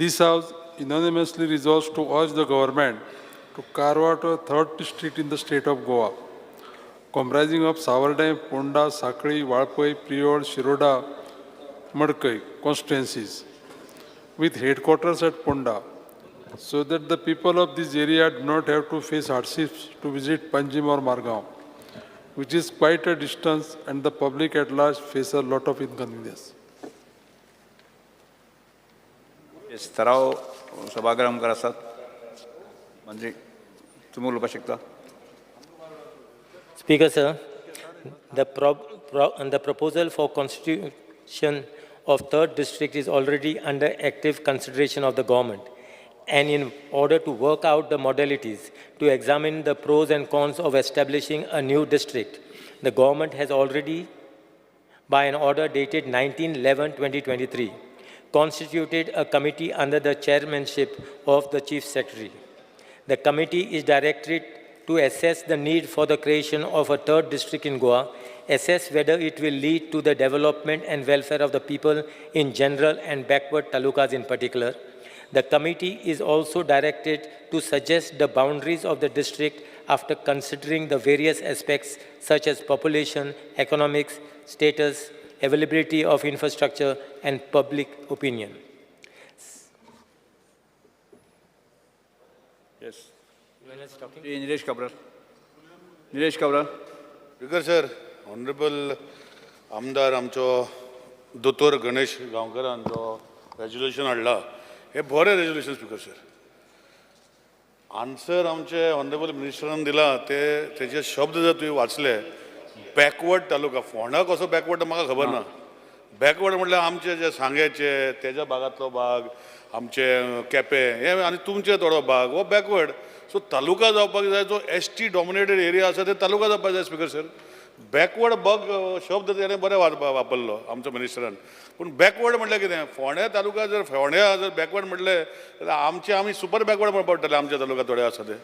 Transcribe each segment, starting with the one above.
This House unanimously resolves to urge the government to carve out a third district in the state of Goa, comprising of Savordem, Ponda, Sakli, Valpoi, Priol, Shiroda, Madkai constituencies, with headquarters at Ponda, so that the people of this area do not have to face hardships to visit Panjim or Margao, which is quite a distance, and the public at large face a lot of inconvenience. Yes, थराव सभागृह मुखार आसात. मंत्री, तुमी उलोवपाक शकता. Speaker, sir, the proposal for constitution of third district is already under active consideration of the government. And in order to work out the modalities to examine the pros and cons of establishing a new district, the government has already, by an order dated 19/11/2023, constituted a committee under the chairmanship of the Chief Secretary. The committee is directed to assess the need for the creation of a third district in Goa, assess whether it will lead to the development and welfare of the people in general and backward talukas in particular. The committee is also directed to suggest the boundaries of the district after considering the various aspects such as population, economics, status, availability of infrastructure, and public opinion. Yes. Shri Nilesh Cabral. Nilesh Cabral. Speaker sir, honourable आमदार आमचो दोतोर गणेश गांवकरान जो resolution हाडला, हें बरें resolution. Speaker sir, answer आमचे honourable मिनिस्टरान दिला ते तेजे शब्द जर तुवें वाचले, बॅकवर्ड तालुका. फोंडा कसो बॅकवर्ड म्हाका खबर ना. बॅकवर्ड म्हटल्यार आमचे जे सांगेचे तेज्या भागांतलो भाग, आमचे केपें हे आनी तुमचे थोडो भाग हो बॅकवर्ड. सो तालुका जावपाक जाय. जो एसटी डॉमिनेटेड एरिया आसा ते तालुका जावपाक जाय. स्पीकर सर, बॅकवर्ड बग शब्द तेणें बरें वापरलो आमचो मिनिस्टरान, पूण बॅकवर्ड म्हटल्यार कितें? फोंड्या तालुका जर, फोंड्या जर बॅकवर्ड म्हटलें जाल्यार आमचे आमी सुपर बॅकवर्ड म्हणपाक पडटले. आमच्या तालुका थोडे आसा ते.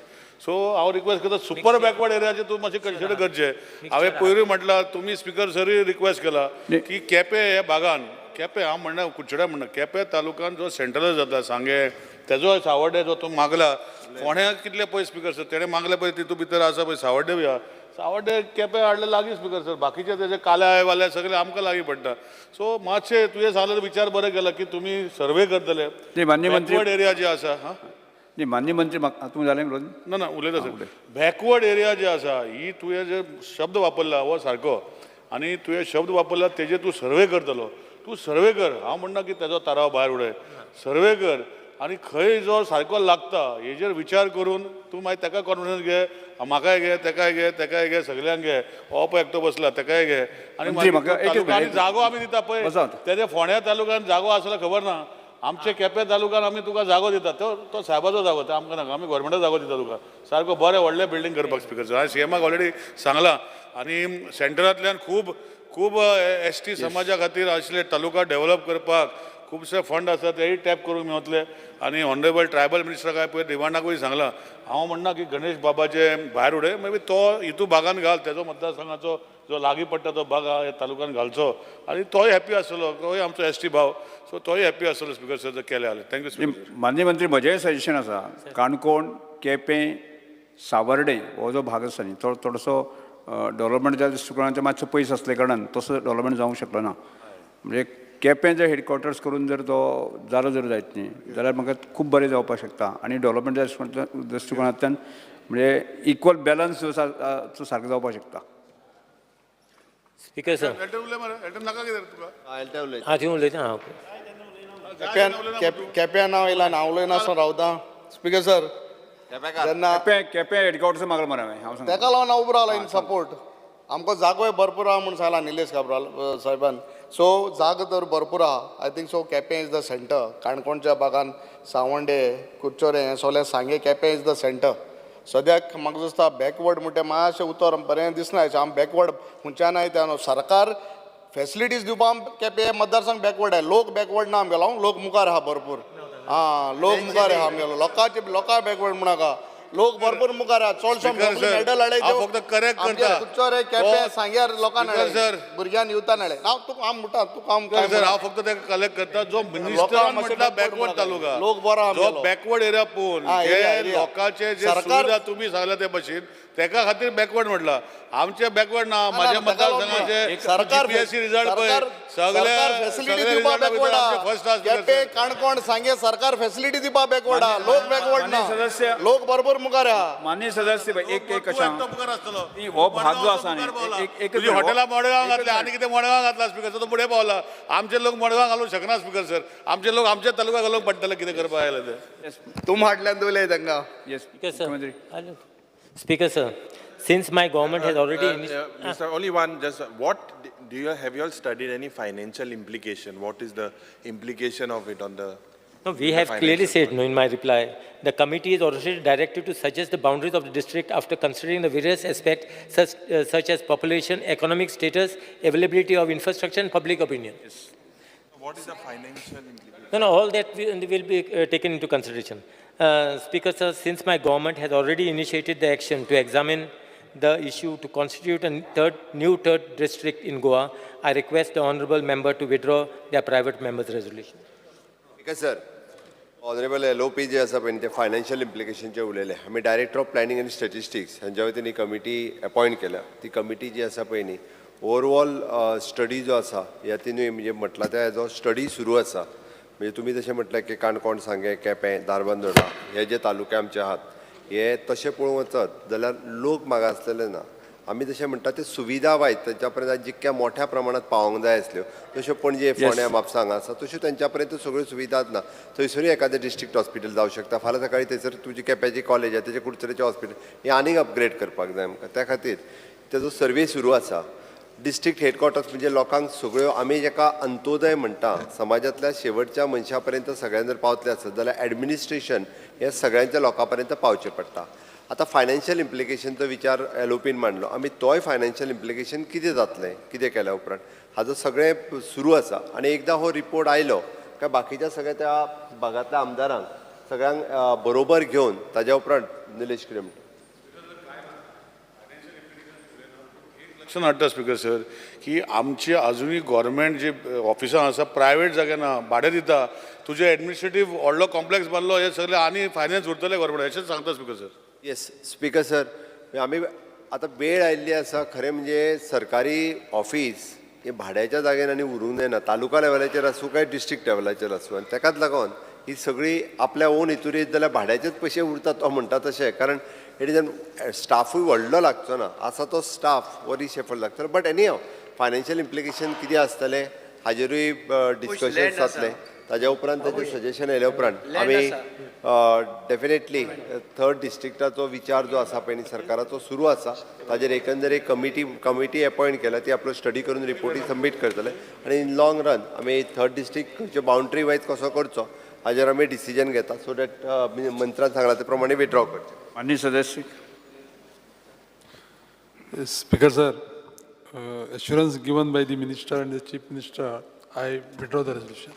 सो हांव रिक्वेस्ट करता, सुपर बॅकवर्ड एरियाचे तूं मातशें कन्सिडर करचें. हांवें पयरूय म्हटलां, तुमी स्पिकर सरूय रिक्वेस्ट केला की केपें ह्या भागान, केपें हांव म्हणना, कुडचड्या म्हणना, केपें तालुकान जो सेंट्रल जाता सांगें, तेजो सावड्डे जो तूं मागला, फोंड्या कितले पळय स्पिकर सर, तेणें मागले पळय तितू भितर आसा पळय सावड्डे या सावड्डे केपें हाडले लागीं. स्पिकर सर, बाकीचे तेजे काल्याय वाल्या सगळे आमकां लागीं पडटा. सो मातशें तुवें सांगलें, विचार बरें केला की तुमी सर्वे करतले. नाही, माननीय मंत्री- बॅकवर्ड एरिया जे आसा, हां. न्ही, माननीय मंत्री, म्हाका तुमी जालें उलोवन? ना ना, उलयता सर. बॅकवर्ड एरिया जे आसा, ही तुवें जे शब्द वापरला हो सारको आनी तुवें शब्द वापरला तेजे तूं सर्वे करतलो. तूं सर्वे कर. हांव म्हणना की तेजो ताराव भायर उडय. सर्वे कर आनी खंय जो सारको लागता हेजेर विचार करून तूं मागीर ताका कॉन्फिडन्स घे, म्हाकाय घे, तेकाय घे, तेकाय घे, सगल्यांक घे. हो पळय एकटो बसला, तेकाय घे आनी मंत्री, मागीर म्हाका एक तालुका आनी मिनिट. जागो आमी दिता पळय. बसात. तेजे फोंड्या तालुक्यान जागो आसलो खबर ना. आमचे केपें तालुक्यान आमी तुका जागो दिता. तो तो साहेबाचो जागो, तो आमकां नाका. आमी गोवोरमेंटाचो जागो दिता तुका सारको बरें व्हडलें बिल्डींग करपाक. स्पिकर सर, हांवें सीएमाक ऑलरेडी सांगलां आनी सेंटरांतल्यान खूब खूब एसटी समाजा खातीर आशिल्ले तालुका डेव्हलप करपाक खुबशे फंड आसा, तेय टॅप करूंक मेवतले. आनी ऑनरेबल ट्रायबल मिनिस्टराक हांवें पयर डिमांडाकूय सांगलां, हांव म्हणना की गणेश बाबाचे भायर उडय, मे बी तो हितू भागान घाल, तेजो मतदारसंघाचो जो लागीं पडटा तो भाग आहा, ह्या तालुक्यान घालचो आनी तोय हॅपी आसतलो. तोय आमचो एसटी भाव, सो तोय हॅपी आसतलो स्पिकर सर, जर केलें जाल्यार. Thank you, speaker. माननीय मंत्री, म्हजेंय सजेशन आसा, काणकोण, केपें, सावर्डे हो जो भाग आसा न्ही, तो थोडोसो डेवलपमेंटच्या दृश्टिकोनान मातसो पयस आसल्या कारणान तसो डेवलपमेंट जावंक शकलो ना. म्हणजे केपें जर हेडक्वॉर्टर्स करून जर तो जालो जर जायत न्ही जाल्यार म्हाका खूब बरें जावपाक शकता आनी डेवलपमेंटच्या दृश्टिकोनांतल्यान म्हणजे इक्वल बॅलन्स जो आसा तो सारको जावपाक शकता. Speaker, sir. Elton उलय मरे. एल्टन, नाका कितें रे तुका? हां, थिंग उलयता. हां, ओके. केप्यान केप्यान नांव येयला आनी हांव उलयनासतना रावता? स्पिकर सर, जेन्ना केपें केपें हेडक्वॉर्टर्स मागला मरे हांवें, हांव सांगता. तेका लागून हांव उबो रावला इन सपोर्ट. आमकां जागोय भरपूर आहा म्हूण सांगला निलेश काब्राल साहेबान. सो जागो तर भरपूर आहा. I think so Quepem is the centre. काणकोणच्या भागान सावंडे, कुडचोरें हें सगळें सांगे, केपें is the centre. सद्याक म्हाका दिसता बॅकवर्ड म्हणटा मातशें उतर बरें दिसना. आमी बॅकवर्ड खंयच्यान आयता न्हू. सरकार फेसिलिटीज दिवपा केपें मतदारसंघ बॅकवर्ड आहे. लोक बॅकवर्ड ना आमगेलो, लोक मुखार आहा भरपूर. आं, लोक मुखार आहा आमगेलो. लोकांचे लोकां बॅकवर्ड म्हणनाका. लोक भरपूर मुखार आहा. चडशे Speaker sir, medal हाडले. हांव फक्त correct करता. कुचोरे, केपें, तो- सांग्यार लोकांक Speaker हाडले. sir. भुरग्यांक युथान हाडले. हांव तुका हांव म्हणटा तुका हांव स्पीकर सर, हांव फक्त ताका कलेक्ट करता. जो मिनिस्टरान मातशे म्हटला backward backward म्हणा. तालुका, लोक बरो जो आमगेलो. बॅकवर्ड एरिया पळोवन हा, जे area, area. लोकांचे जे सरकार- सुविधा तुम्ही सांगला ते भशेन तेका खातीर बॅकवर्ड म्हटला. आमचे बॅकवर्ड ना. माझ्या ना, ताका लागून मतदारसंघाचे सरकार जीपीएससी रिझल्ट पळय, सरकार सगळे फॅसिलिटी दिवपा बॅकवर्ड आहा. First class. केपें, काणकोण, सांगे सरकार फॅसिलिटी दिवपा बॅकवर्ड आहा. लोक बॅकवर्ड मान्य ना. सदस्य. लोक भरपूर मुखार आहा. मान्य सदस्य, एक एक अशा ती हो भाग जो आसा न्ही, एक- एकच तुजी मिनिट, हॉटेलां मडगांव एकच घातले आनी मिनिट. कितें मडगांव घातला स्पीकर सर, तो फुडें पावला. आमचे लोक मडगांव घालूंक शकना स्पीकर सर. आमचे लोक आमच्या तालुक्या घालूंक पडटले कितें करपाक आयले ते. तूं हाडल्यान उलय तांकां. येस Speaker sir, मुख्यमंत्री. Hello. Speaker sir, since my government has already Mr. Only one, just what do you have you all studied any financial implication? What is the implication of it on the? No, we the have clearly financial said, no, in my reply, the committee is already directed to suggest the boundaries of the district after considering the various aspects such as population, economic status, availability of infrastructure and public opinion. What is the financial implication? No, no, all that will be taken into consideration. Speaker sir, since my government has already initiated the action to examine the issue to constitute a new third district in Goa, I request the honorable member to withdraw their private member's resolution. Speaker sir, honourable LOP जे आसा पळय न्ही, ते financial इम्प्लिकेशनचे उलयले. आमी director of planning आनी statistics हांच्या वतीन ही committee appoint केल्या. ती कमिटी जी आसा पळय न्ही, ओवरऑल स्टडी जो आसा ह्या तिनूय म्हणजे म्हटला त्या हेजो स्टडी सुरू आसा. म्हणजे तुमी जशें म्हटलें की काणकोण, सांगें, केपें, धारबांदोडा हे जे तालुके आमचे आहात, हे तशें पळोवंक वचत जाल्यार लोक मागासलेले ना. आमी जशें म्हणटा ते सुविधा वायज तांच्या पर्यंत आज जितक्या मोठ्या प्रमाणात पावोंक जाय आसल्यो तश्यो पणजे, फोंड्या, म्हापसा हांगा आसा तश्यो तांच्या पर्यंत सगळ्यो सुविधाच ना. थंयसरूय एखादें डिस्ट्रिक्ट हॉस्पिटल जावं शकता. फाल्यां सकाळी थंयसर तुजी केप्याची कॉलेज आसा, तेजे कुडचडेचें हॉस्पिटल हें आनीक अपग्रेड करपाक जाय आमकां. त्या खातीर तेजो सर्वे सुरू आसा. डिस्ट्रिक्ट हेडक्वॉर्टर्स म्हणजे लोकांक सगळ्यो आमी जेका अंत्योदय म्हणटा, समाजांतल्या शेवटच्या मनशा पर्यंत सगळ्यां जर पावतले आसत जाल्यार एडमिनिस्ट्रेशन हें सगळ्यांच्या लोकां पर्यंत पावचें पडटा. आतां फायनान्शियल इम्प्लिकेशनचो विचार एलओपीन मांडलो. आमी तोय फायनान्शियल इम्प्लिकेशन कितें जातलें कितें केल्या उपरांत हाजो सगळें सुरू आसा. आनी एकदां हो रिपोर्ट आयलो काय बाकीच्या सगळ्या त्या भागांतल्या आमदारांक सगळ्यांक बरोबर घेवन ताज्या उपरांत निलेश कितें म्हणटा. लक्षात हाडटा स्पीकर सर की आमची अजुनूय गव्हर्मेंट जी ऑफिसां आसा प्रायवेट जाग्यार ना, भाडें दिता. तुजें एडमिनिस्ट्रेटीव व्हडलो कॉम्प्लेक्स बांदलो, हे सगळें आनी फायनान्स उरतलें गव्हर्मेंट अशेंच सांगता speaker sir. Yes speaker sir, आमी आतां वेळ आयिल्ली आसा. खरें म्हणजे सरकारी ऑफीस हे भाड्याच्या जाग्यार आनी उरूंक जायना, तालुका लेवलाचेर आसूं काय डिस्ट्रिक्ट लेवलाचेर आसूं. आनी तेकाच लागून ही सगळी आपल्या ओन हितूर येत जाल्यार भाड्याचेच पयशे उरता तो म्हणटा तशें, कारण it is an स्टाफूय व्हडलो लागचो ना, आसा तो स्टाफ हो रिशेफल लागतलो. But any how financial implication कितें आसतलें हाजेरूय डिस्कशन जातलें. ताज्या उपरांत ताजें सजेशन आयल्या उपरांत आमी डेफिनेटली थर्ड डिस्ट्रिक्टाचो विचार जो आसा पळय न्ही सरकाराचो सुरू आसा. ताजेर एकंदर एक कमिटी अपॉयंट केल्या, ती आपलो स्टडी करून रिपोर्टी सबमीट करतले आनी इन लॉंग रन आमी थर्ड डिस्ट्रिक्ट बाउंड्री वायज कसो करचो हाजेर आमी डिसिजन घेता, सो that मंत्रान सांगला ते प्रमाणे विड्रॉ करचें. मान्य सदस्य. Speaker sir, assurance given by the minister and the chief minister, I withdraw the resolution.